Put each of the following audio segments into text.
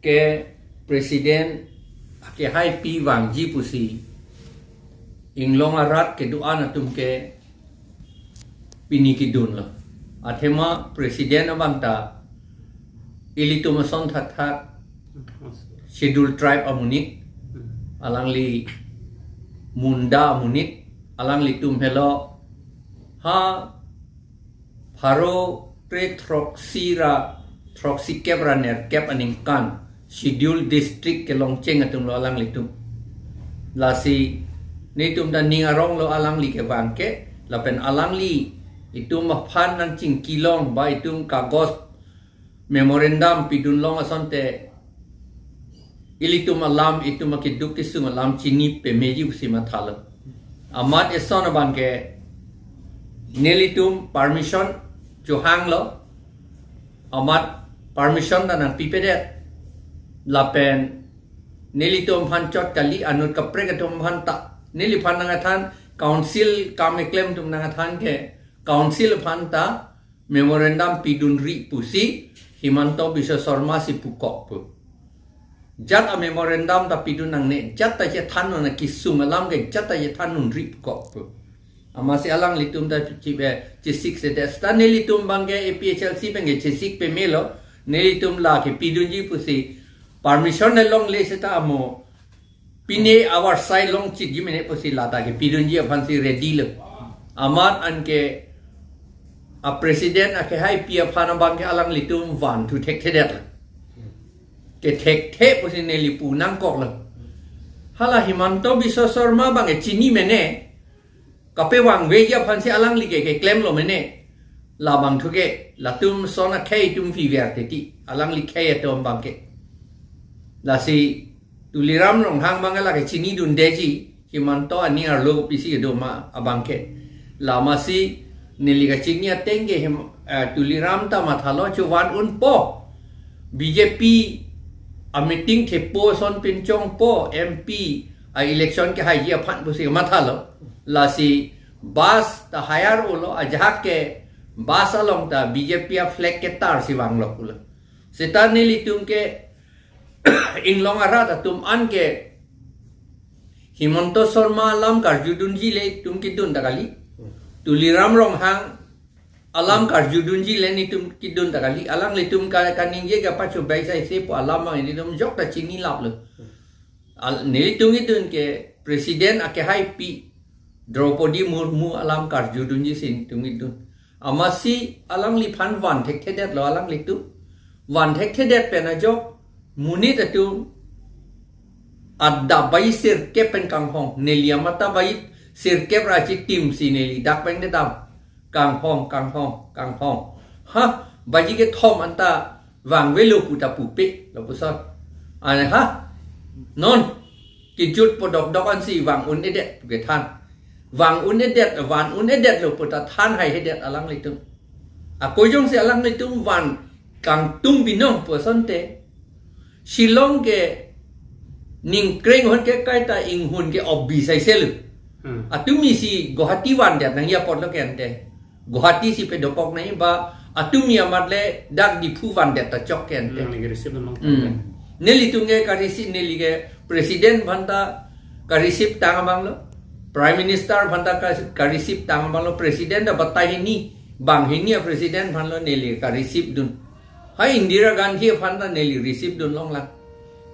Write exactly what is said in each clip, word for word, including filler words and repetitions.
ke president akehaipi vangji pusi inglong arat kedo-an atum ke pini kedun lo. Athema president abang ta ilitum ason thakthak schedule tribe amonit, alangli Munda amonit, alanglitum helo ha pharo kre throksi ra throksi kep ra nerkep aningkan schedule district kelongcheng atum lo alanglitum. Lasi netum ta ning arong lo alangli kevang ke, lapen alangli itum aphan nangchingkilong ba itum kagos memorandum pidunlong asonte ilitum alam, itum akeduk kesung alam chini pemeji pusi mathalo. Amat eson abang ke nelitum permission chohanglo, amat permission ta nangpipedet, lapen nelitum aphan chot kali, anut kaprek atum aphan ta, neliphan nangathan, council kam keklem atum nangathan ke council aphan ta memorandum pidunri pusi Himanta Biswa Sarma si pukok pu. Jat a memorandum ta pidun nangne, jat ta chethan non, kesung alam ke jat ta chethan nonri pukok pu. Amatsi alanglitum ta chibe chesik sedet, ta nelitum abang ke A P H L C abang ke chesik pemelo, nelitum la kepidunji pusi permission ne longle seta amo pine awar sai longchitji mene pusi lata kepidunji aphansi ready lo. Amat anke a president akehaipi aphan abang ke alanglitum van thu thekthedet lo. Kethekthe pusi neli pu nangkok lo. Hala Himanta Biswa Sarma abang ke chini mene, kapevangveji aphansi alangli ke keklemlo mene. Labang thu ke latum son akhei atum fiver teti, alangli khei atum abang ke. Lasi Tuliram Ronghang abang ke lake chinidundeji, Himanta aning arlo pisi kedo ma abang ke. Amatsi neli kachini ateng ke Him-, eh, Tuliram ta mathalo chovan unpo. B J P a meeting thepo, son pinchongpo, M P a election kehaiji aphan pusi mathalo. Lasi bus ta hire-o lo, ajahak ke bus along ta B J P a flag ketarsi vanglo pulo. Seta nelitum ke inglong arat atum an ke Himanta Sarma alam karjudunji le itum kedun ta kali. Tuliram Ronghang alam karjudunji le netum kedun ta kali. Alanglitum ka kaningje kapachobai saise pu alam abang netum jok ta chinilap lo. Al-, netum kedun ke president akehaipi Draupadi Murmu alam karjudunji si netum kedun. Amatsi alangliphan van thekthedet lo alanglitum. Van thekthedet pen ajok monit atum adap baji sirkep pen kanghong. Neli amat ta baji sirkep ra chitimsi neli dak pen kedam. Kanghong, kanghong, kanghong. Ha, baji kethom anta vangvelo pu ta pupe, lapuson. Ane ha, non, kejut podokdok ansi vang un-edet pu kethan. Vang un-edet, van un-edet lo pu ta than haihedet alanglitum. Ako jongsi alanglitum van kangtung binong pu asonte, Shillong ke ningkreng hon ke kaita inghun ke obbi saise lo. Hmm. Atumi si Guwahati vandet nangji apotlo ke ante. Guwahati si pedopok nangji ba atumi amat le dak Diphu vandet ta chok ke ante. Hmm, neli ke receive namang. Hmm. Nelitum ke ka-receive, neli ke president aphan ta ka-receive tang abang lo. Prime Minister aphan ta ka, ka-receive tang abang lo. President ta batai hini, bang hini a president aphan lo neli ka-receive dun. Hai Indira Gandhi aphan ta neli receive dunlong lang.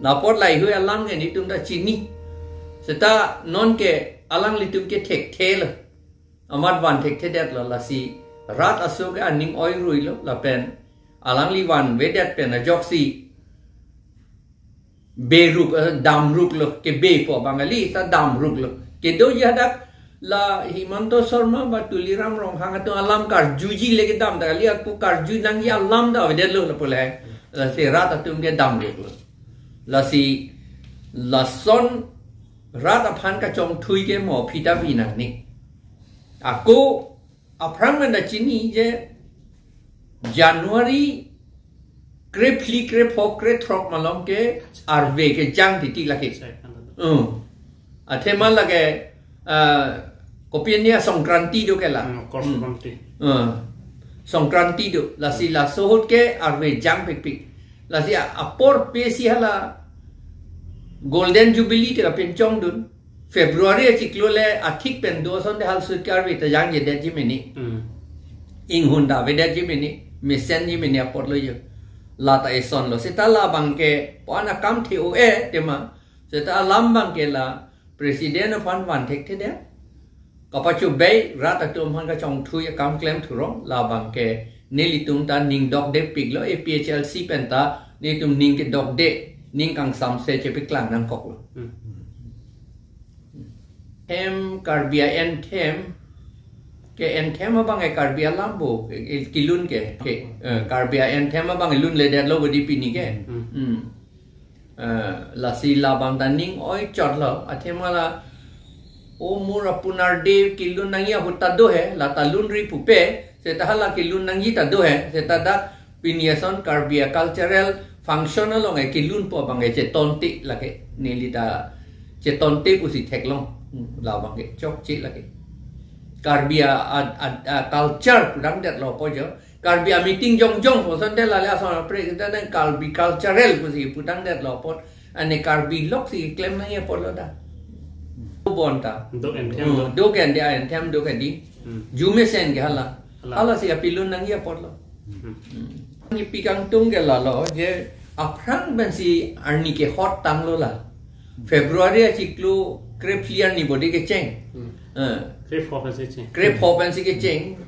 Lapot laheihui alam ke netum ta chini. Seta non ke alanglitum ke thekthe lo. Amat van thekthedet lo, lasi rat aso ke aning oirui lo, lapen alangli vanvedet pen ajoksi beruk, eh, damruk lo, kebe pu abang kali, ta damruk lo. Kedoji hadak la Himanta Sarma ba Tuliram Ronghang atum alam karjuji le kedam ta kali, ako karju nangji alam ta avedet lo lapu le. Lasi rat atum ke damruk lo. Lasi lason rat aphan kachongthui ke mo aphi ta vi nangne. Ako aphrang pen ta chini je January krephli, krepho, krethrok malom ke arve kejang titi lake. Hmm. Athema lake, ah, kopi ania Songkranti do ke la. Hmm, Makar Hmm. Songkranti. Hmm. Songkranti do. Lasi laso ahut ke arve jang pikpik. Lasi a-, apor pe si hala Golden Jubilee te kapinchongdun. February achiklo le athik pen do ason te hal sut Karbi ta jangjedet ji meni. Hmm. Inghun ta avedet ji meni. Mesen ji meni apor lo jo. La ta eson lo. Seta labang ke po-an akam the-o-e tema. Seta alam abang ke la President aphan van thekthedet. Kapachobei rat atum aphan kachongthui akam klem thurong labang ke nelitum ta ning dokde piklo, A P H L C pen ta nelitum ning kedokde, ning kangsamse chepeklang nangkoklo. Hmm. Hem Karbi a-anthem ke anthem abang ke Karbi alam bo ke, ke kilun ke, ke, eh, Karbi a-anthem abang lun ledetlo bodi pini ke. Hmm. Hmm. Eh, lasi labang ta ning oi chotlo, athema la, o mur apunar de kilun nangji ahut ta do he, la ta lunri pupe, seta hala kilun nangji ta do he, seta dak pini ason Karbi a-cultural function along e kilunpo abang e chetonte lake, neli ta chetonte pusi theklong, hmm, labang ke chokche lake. Karbi a, a, a, a-culture pudamdetlo po jo, Karbi a-meeting jongjong pu ason te lale ason apre kita nang Karbi cultural pusi pudamdetlo apot. Ane Karbi lok si klem nangji apotlo da. Bon ta. Do anthem Hmm, do. Do ke andi anthem do ke di. Hmm. Jumesen ke hala. Hala. Hala si apilun nangji apotlo. Hmm. Hmm. Ni pikangtung ke lalo je aphrang pensi arni ke hot tanglo la. February achiklo krepli arni bodi kecheng. Hmm. Eh. Krepho pensi cheng. Krepho pensi kecheng.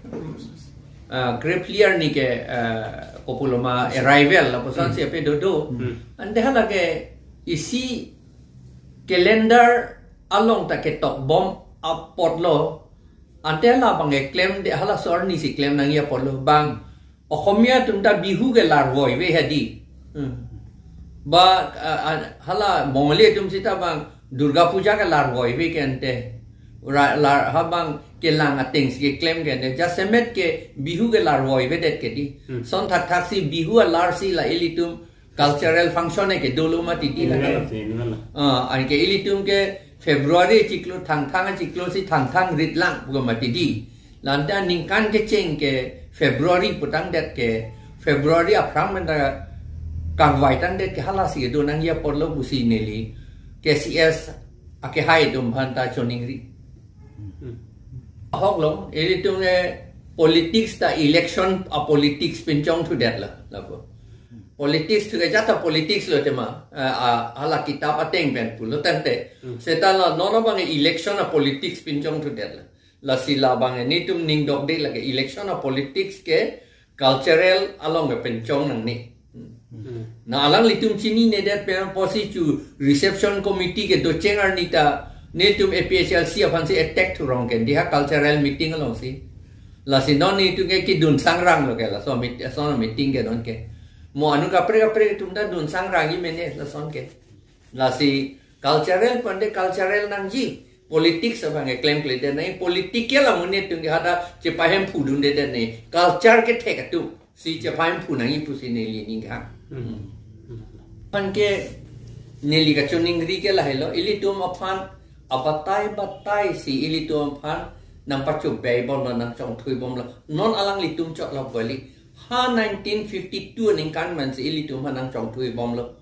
Ah, krepli arni ke, ah, kopuloma arrival lapuson Hmm. si ape dodo. Hmm. Ante hala ke isi calendar along ta ketok bom apotlo. Ante hala abang ke klemde, halaso arni si klem nangji apotlo bang. Oxomiya atum ta Bihu ke larvoive hadi. Hmm. Ba, ah, ah, hala Bongali atum sita bang Durga Puja ke larvoive ke ante. Ra-, lar-, ha bang kelang ateng si keklem ke ante. Jasemet ke Bihu ke larvoivedet ke di. Hmm. Son thakthak si Bihu alar si la ilitum cultural function ke dolo mati di la Ningala ke. Ti, ningala. Ah, anke ilitum ke February chiklo Thangthang chiklo si Thangthang rit lang pu mati di. Lanta ningkan kecheng ke February putangdet ke February aphrang pen ta kangvai tangdet ke hala si do nangji apotlo pusi neli K C S akehai atum aphan ta choningri. Hmm. Ahok lo, ilitum ke politics ta election a-politics pinchongthudet la, lapu. Politics thu ke jata politics lo tema, a, a, hala kitap ateng pen pulo tangte. Hmm. Seta la non abang election a-politics pinchongthudet la. Lasi labang netum ning dokde lake election a-politics ke cultural along ke pinchong nangne. Hmm. Na alanglitum chininedet pen pusi chu reception committee ke docheng arni ta netum A P H L C aphan si attack thurong ke diha cultural meeting along si. Lasi non netum ke kidun sangrang lo ke laso meet-, laso meeting ke non ke. Mo anut kaprek kaprek atum ta dun sangrang ji mene lason ke. Lasi cultural pande cultural nangji. Politics abang ke klemkledet nangji. Political amonit atum ke hada chepahemphu dundedet nangji. Culture kethek atum si chepahemphu nangji pusi neli ninghang. Hmm. Aphan ke neli kachoningri ke lahelo. Ilitum aphan abatai batai si ilitum aphan nangpachobei bomlo, nangchongthui bomlo. Non alanglitum chot lo bali. Ha nineteen fifty-two ningkan man si ilitum aphan nangchongthui bomlo.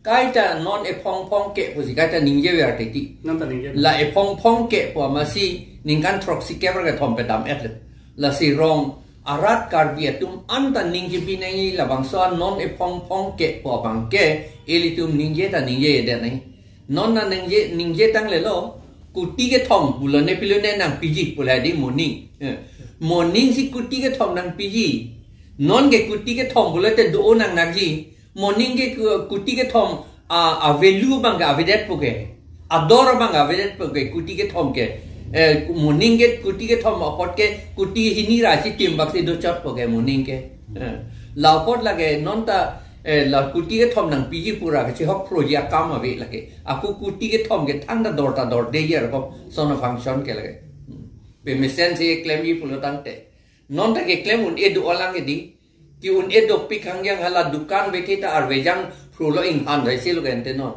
Kaita non ephongphong ke pusi kaita ningjever titi. Non ta ningje. La ephongphong ke pu amatsi ningkan throksi kep ra kethom pedam-et le. Lasi rong arat Karbi atum anta ningjepi nangji labangso non ephongphong ke pu abang ke ilitum ningje ta ningjedet nangji. Non na ningje, ningje tang lelo, kuti kethom pulo ne pilo ne nangpiji pu la di moning. Eh. Moning si kuti kethom nangpiji. Non ke kuti kethom pulote do-o nangnangji. Moning ke ku-, kuti kethom a, a-value abang ke avedet pu ke. Ador abang ke avedet pu ke kuti kethom ke. Eh, moning ke kuti kethom apot ke kuti hini ra si timbak si dochot pu ke moning ke. Eh, la apot lake non ta, eh, la kuti kethom nangpiji pu ra ke chihok phroji akam ave lake. Ako kuti kethom ke thangta dor ta dorde yer ko sono function ke lake. Hmm. Pemesen si klemji pulo tangte. Non ta keklem un-e do alang ke di. Ki-un-e dopik hangyang hala dukan bete ta arvejang phrulo inghan rai si lo gente non.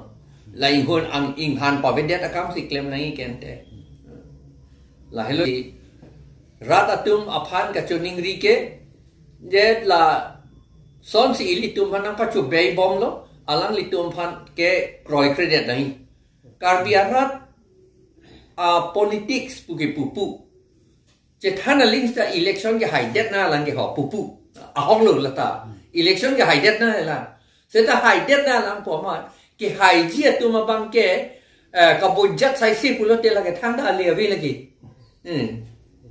La inghun ang inghan pavedet akam si klem nangji gente. Lahelo rat atum aphan kachoningri ke, je la Sonsi ilitum aphan nangpachobei bomlo, alanglitum aphan ke kroikredet nangji. Karbi arat a politics puke pupu. Chethan aling seta election kehaidet na alang ke ho pupu. Ahoklo lata. Election kehaidet na alang. Seta haidet na alang pu amat kehaiji atum abang ke, eh, kabonjat saisi pulote lake thangta ale ave lake. Hmm.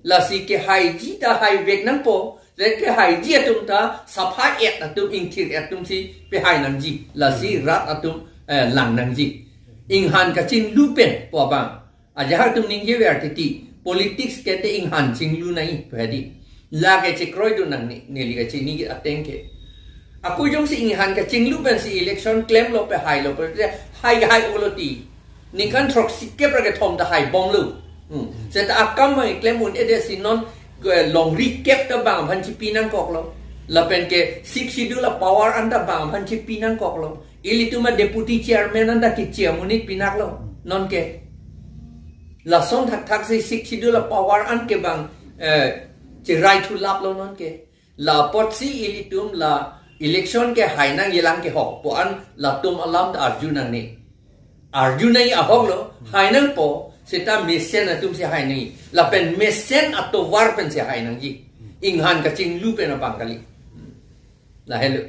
Lasi kehaiji ta haivek nangpo, le kehaiji atum ta sapha-et atum, ingthir-et atumsi pehai nangji. Lasi rat atum, eh, lang nangji. Inghan kachinglu pen pu abang. Ajahak atum ningjever titi. Politics ke te inghan chinglu nangji pu hedi. Lake chekroidun nang ni, neli kachini ateng ke. Ako jongsi inghan kachinglu pensi election klemlo, pehailo pe, hai hai ulo ti. Ningkan throksi kep ra kethom ta hai bomlo. Hmm. Seta akam mai klem un-edetsi non, eh, longri kep ta bang aphan chipi nangkoklo. Lapen ke Sixth Schedule a power an ta bang aphan chipi nangkoklo. Ilitum a deputy chairman an ta kichi amonit pinaklo. Non ke. Lason thakthaksi Sixth Schedule a power an ke bang, eh, cherai thulaplo non ke. La apotsi ilitum la election kehai nangji alang ke ho pu an latum alam ta arju nangne. Arju nangji ahoklo, hai nangpo, seta mesen atumsi hai nangji. Lapen mesen atovar pensi hai nangji. Inghan kachinglu pen abang kali. Lahelo.